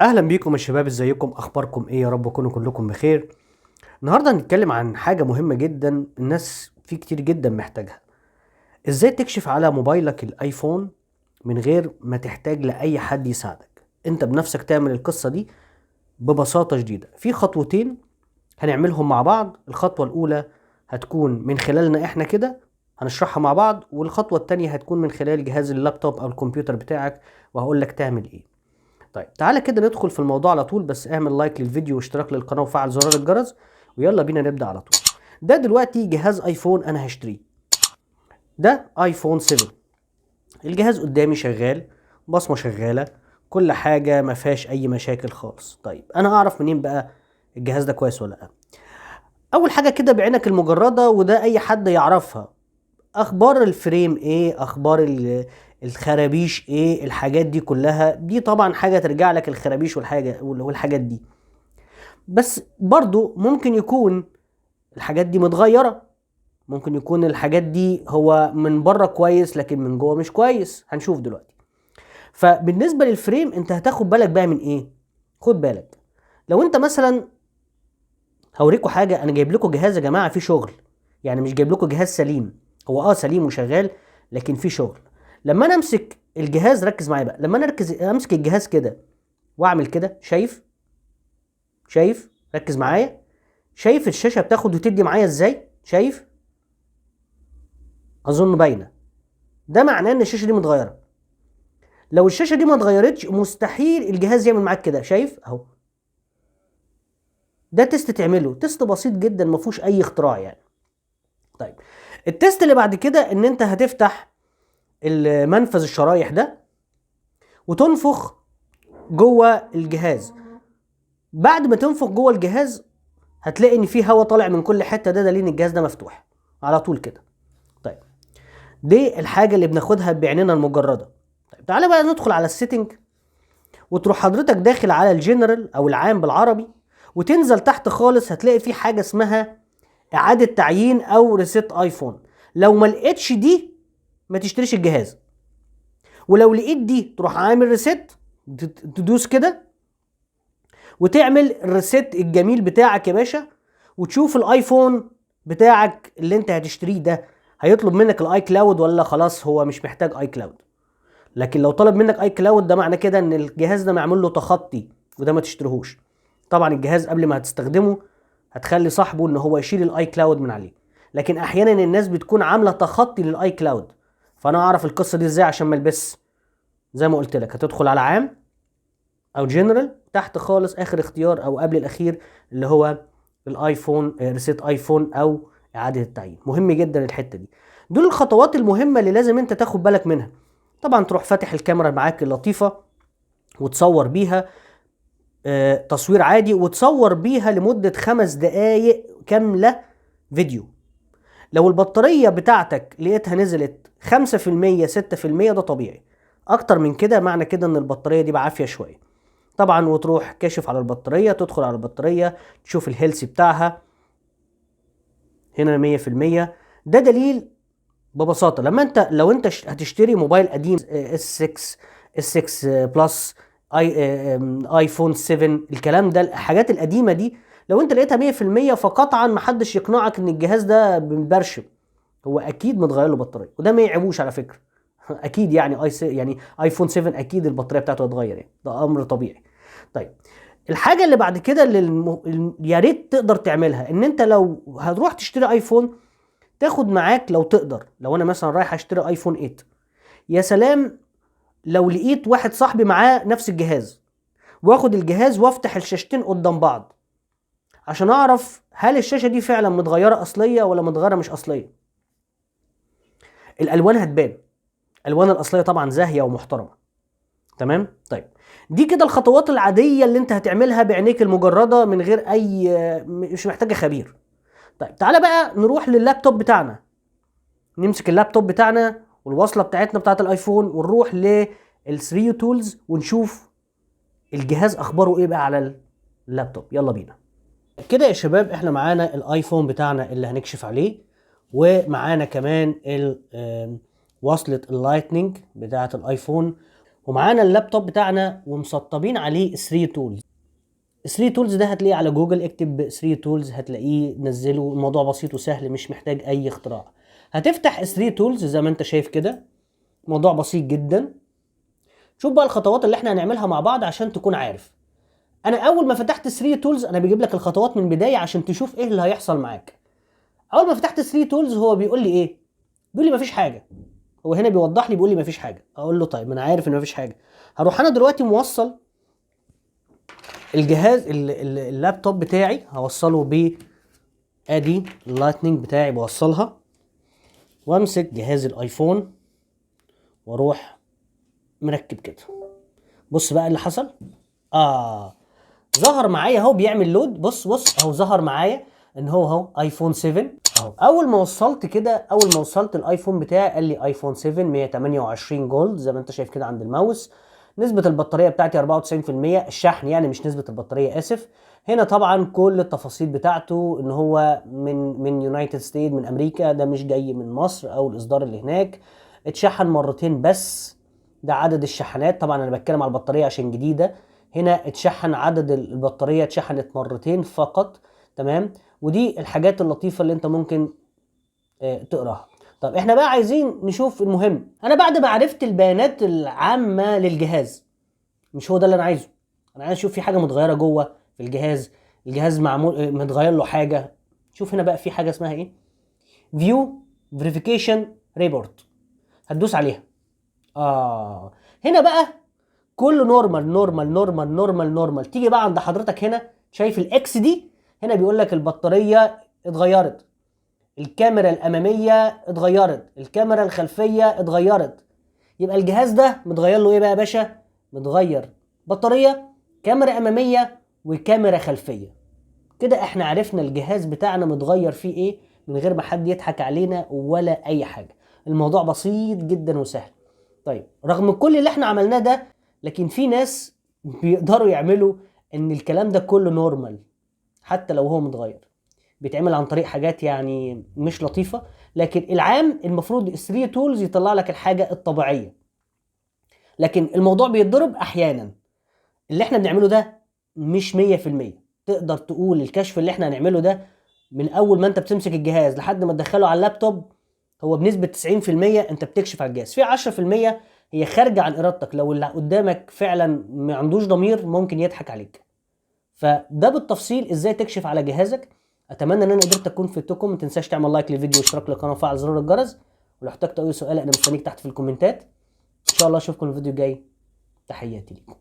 اهلا بيكم يا شباب، ازيكم؟ اخباركم ايه؟ يا رب تكونوا كلكم بخير. النهارده هنتكلم عن حاجة مهمة جدا، الناس في كتير جدا محتاجها. ازاي تكشف على موبايلك الايفون من غير ما تحتاج لاي حد يساعدك، انت بنفسك تعمل القصة دي ببساطة شديدة. في خطوتين هنعملهم مع بعض. الخطوة الاولى هتكون من خلالنا احنا كده هنشرحها مع بعض، والخطوة التانية هتكون من خلال جهاز اللابتوب او الكمبيوتر بتاعك وهقول لك تعمل ايه. طيب تعالى كده ندخل في الموضوع على طول، بس اعمل like للفيديو واشتراك للقناة وفعل زرار الجرس، ويلا بينا نبدأ على طول. ده دلوقتي جهاز ايفون انا هشتريه، ده ايفون 7. الجهاز قدامي شغال، بصمة شغالة، كل حاجة ما فيهاش اي مشاكل خالص. طيب انا اعرف منين بقى الجهاز ده كويس ولا لا؟ اول حاجة كده بعينك المجردة، وده اي حد يعرفها، اخبار ال frame ايه، اخبار الخرابيش ايه، الحاجات دي كلها. دي طبعا حاجة ترجع لك الخرابيش والحاجات دي، بس برضو ممكن يكون الحاجات دي متغيرة، ممكن يكون الحاجات دي هو من بره كويس لكن من جوه مش كويس، هنشوف دلوقتي. فبالنسبة لل frame انت هتاخد بالك بقى من ايه؟ خد بالك لو انت مثلا، هوريكم حاجة، انا جايب لكم جهاز يا جماعة فيه شغل، يعني مش جايب لكم جهاز سليم، هو سليم وشغال لكن فيه شغل. لما انا امسك الجهاز، ركز معايا بقى، لما انا امسك الجهاز كده واعمل كده، شايف؟ شايف؟ ركز معايا، شايف الشاشة بتاخد وتدي معايا ازاي؟ شايف؟ اظن باينة. ده معناه ان الشاشة دي متغيرة. لو الشاشة دي ما اتغيرتش مستحيل الجهاز يعمل معاك كده. شايف اهو؟ ده test تعمله، test بسيط جدا ما فيهوش اي اختراع يعني. طيب ال test اللي بعد كده ان انت هتفتح المنفذ الشرايح ده وتنفخ جوه الجهاز. بعد ما تنفخ جوه الجهاز هتلاقي ان في هواء طالع من كل حتة، ده دليل ان الجهاز ده مفتوح على طول كده. طيب دي الحاجة اللي بناخدها بعيننا المجردة. طيب تعالى بقى ندخل على ال setting، وتروح حضرتك داخل على الجنرال او العام بالعربي، وتنزل تحت خالص هتلاقي في حاجة اسمها اعاده تعيين او reset iPhone. لو ما لقيتش دي ما تشتريش الجهاز، ولو لقيت دي تروح عامل reset، تدوس كده وتعمل ال reset الجميل بتاعك يا باشا، وتشوف الايفون بتاعك اللي انت هتشتريه ده هيطلب منك ال iCloud ولا خلاص هو مش محتاج iCloud. لكن لو طلب منك iCloud ده معنى كده ان الجهاز ده معمول له تخطي، وده ما تشتريهوش. طبعا الجهاز قبل ما هتستخدمه هتخلي صاحبه ان هو يشيل ال iCloud من عليه، لكن احيانا الناس بتكون عامله تخطي لل iCloud. فانا اعرف القصة دي ازاي عشان ما البس؟ زي ما قلت لك هتدخل على عام او جنرال، تحت خالص اخر اختيار او قبل الاخير اللي هو الايفون، reset iPhone او اعاده التعيين. مهم جدا الحتة دي. دول الخطوات المهمة اللي لازم انت تاخد بالك منها. طبعا تروح فاتح الكاميرا معاك اللطيفة وتصور بيها، تصوير عادي، وتصور بيها لمدة 5 دقايق كاملة فيديو. لو البطارية بتاعتك لقيتها نزلت خمسة في المية، ستة في المية، ده طبيعي. أكتر من كده معنى كده إن البطارية دي بعافية شوية. طبعا وتروح كاشف على البطارية، تدخل على البطارية تشوف ال health بتاعها هنا مية في المية. ده دليل ببساطة لما انت لو انت هتشتري موبايل قديم، اس 6، اس 6 بلس، ايفون 7، الكلام ده، الحاجات القديمة دي لو انت لقيتها مية في المية فقطعا محدش يقنعك ان الجهاز ده مبرشم، هو اكيد متغير له بطارية، وده ما يعيبوش على فكرة. اكيد يعني اي يعني ايفون 7 اكيد البطارية بتاعته هتتغير، ده امر طبيعي. طيب الحاجة اللي بعد كده اللي يا ريت تقدر تعملها، ان انت لو هتروح تشتري ايفون تاخد معاك لو تقدر. لو انا مثلا رايح اشتري ايفون 8، يا سلام لو لقيت واحد صاحبي معاه نفس الجهاز، واخد الجهاز وافتح الشاشتين قدام بعض عشان اعرف هل الشاشة دي فعلا متغيرة اصلية ولا متغيرة مش اصلية. الالوان هتبان، الالوان الاصلية طبعا زاهية ومحترمة. تمام؟ طيب دي كده الخطوات العادية اللي انت هتعملها بعينيك المجردة من غير اي، مش محتاجة خبير. طيب تعالى بقى نروح لللابتوب بتاعنا، نمسك اللابتوب بتاعنا والوصلة بتاعتنا بتاعت الايفون، ونروح لل 3uTools ونشوف الجهاز اخباره ايه بقى على اللابتوب. يلا بينا كده يا شباب. احنا معانا الايفون بتاعنا اللي هنكشف عليه، ومعانا كمان وصلة ال Lightning بتاعة الايفون، ومعانا اللابتوب بتاعنا ومسطبين عليه 3uTools. 3uTools ده هتلاقيه على جوجل، اكتب 3uTools هتلاقيه، نزله. الموضوع بسيط وسهل، مش محتاج اي اختراع. هتفتح 3uTools زي ما انت شايف كده، موضوع بسيط جدا. شوف بقى الخطوات اللي احنا هنعملها مع بعض عشان تكون عارف. انا اول ما فتحت 3uTools، انا بجيب لك الخطوات من البداية عشان تشوف ايه اللي هيحصل معاك. اول ما فتحت 3uTools هو بيقول لي ايه؟ بيقول لي مفيش حاجة. هو هنا بيوضح لي، بيقول لي مفيش حاجة. اقول له طيب ما انا عارف ان مفيش حاجة. هروح انا دلوقتي موصل الجهاز اللابتوب بتاعي، هوصله ب ادي ال lightning بتاعي بوصلها، وامسك جهاز الايفون واروح مركب كده. بص بقى اللي حصل. ظهر معايا اهو بيعمل load. بص بص اهو ظهر معايا ان هو اهو ايفون 7 اهو. اول ما وصلت كده، اول ما وصلت الايفون بتاعي قال لي ايفون 7 128 gold زي ما انت شايف كده عند الماوس. نسبة البطارية بتاعتي 94%، الشحن يعني مش نسبة البطارية، اسف. هنا طبعا كل التفاصيل بتاعته ان هو من United States، من امريكا، ده مش جاي من مصر او الاصدار اللي هناك. اتشحن مرتين بس، ده عدد الشحنات. طبعا انا بتكلم على البطارية عشان جديدة. هنا اتشحن عدد البطارية، اتشحنت مرتين فقط، تمام. ودي الحاجات اللطيفة اللي انت ممكن تقراها. طب احنا بقى عايزين نشوف المهم. انا بعد ما عرفت البيانات العامة للجهاز، مش هو ده اللي انا عايزه. انا عايز اشوف في حاجة متغيرة جوه في الجهاز، الجهاز معمول متغير له حاجة. شوف هنا بقى في حاجة اسمها ايه؟ view verification report، هتدوس عليها. هنا بقى كله normal normal normal normal normal. تيجي بقى عند حضرتك هنا، شايف ال X دي؟ هنا بيقول لك البطارية اتغيرت، الكاميرا الامامية اتغيرت، الكاميرا الخلفية اتغيرت. يبقى الجهاز ده متغير له ايه بقى يا باشا؟ متغير بطارية، كاميرا امامية، وكاميرا خلفية. كده احنا عرفنا الجهاز بتاعنا متغير فيه ايه من غير ما حد يضحك علينا ولا اي حاجة. الموضوع بسيط جدا وسهل. طيب رغم كل اللي احنا عملناه ده، لكن في ناس بيقدروا يعملوا ان الكلام ده كله normal حتى لو هو متغير، بيتعمل عن طريق حاجات يعني مش لطيفة. لكن العام المفروض 3uTools يطلع لك الحاجة الطبيعية، لكن الموضوع بيتضرب احيانا. اللي احنا بنعمله ده مش 100%. تقدر تقول الكشف اللي احنا هنعمله ده من اول ما انت بتمسك الجهاز لحد ما تدخله على اللابتوب هو بنسبة 90% انت بتكشف على الجهاز. في 10% هي خارجة عن ارادتك، لو اللي قدامك فعلا ما عندوش ضمير ممكن يضحك عليك. فده بالتفصيل ازاي تكشف على جهازك. اتمنى ان انا قدرت اكون فدتكم. ما تنساش تعمل like للفيديو واشتراك للقناة وفعل زرار الجرس، ولو احتجت اي سؤال انا مستنيك تحت في الكومنتات. ان شاء الله اشوفكم الفيديو الجاي. تحياتي لكم.